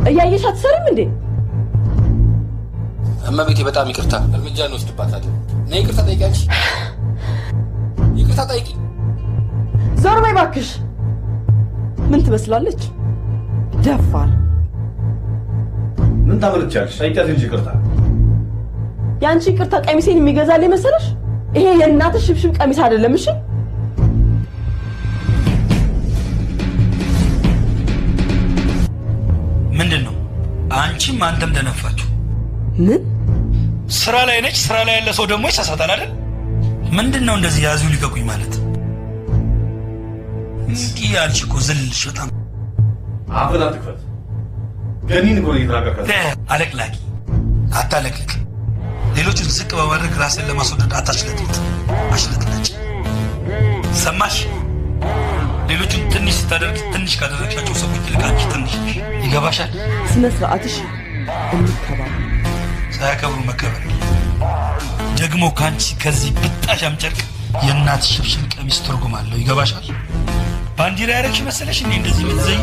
እያየሽ አትሰሪም እንዴ? እመቤቴ በጣም ይቅርታ፣ እርምጃ እንወስድባታለን። ነይ ይቅርታ ጠይቂ። አንቺ ይቅርታ ጠይቂ። ዞር በይ እባክሽ። ምን ትመስላለች? ደፋር። ምን ታመለቻለሽ? ጠይቂያት እንጂ ይቅርታ። የአንቺ ይቅርታ ቀሚሴን የሚገዛልኝ መሰለሽ? ይሄ የእናትሽ ሽብሽብ ቀሚስ አይደለም። እሺ ምንድን ነው? አንቺም አንተም ደነፋችሁ። ምን ስራ ላይ ነች። ስራ ላይ ያለ ሰው ደግሞ ይሳሳታል አይደል? ምንድን ነው እንደዚህ ያዙ ልቀቁኝ ማለት? እንዲህ ያልሽ እኮ ዝልሽ በጣም አፍህን አትክፈት። ገኒን እኮ ነው እየተናገርካት። አለቅላቂ፣ አታለቅልቅ። ሌሎችን ዝቅ በማድረግ ራስን ለማስወደድ አታሽለጥልጥ፣ አሽለጥላጭ። ሰማሽ? ሌሎችን ትንሽ ስታደርግ ትንሽ ካደረግሻቸው ሰዎች ይልቅ አንቺ ትንሽ ነሽ። ይገባሻል? ስነ ስርዓትሽ እንከባበር። ሳያከብሩ መከበር የለም። ደግሞ ከአንቺ ከዚህ ብጣሻም ጨርቅ የእናት ሽብሽብ ቀሚስ ትርጉም አለው። ይገባሻል? ባንዲራ ያደረግሽ መሰለሽ እንዴ እንደዚህ የምትዘይ?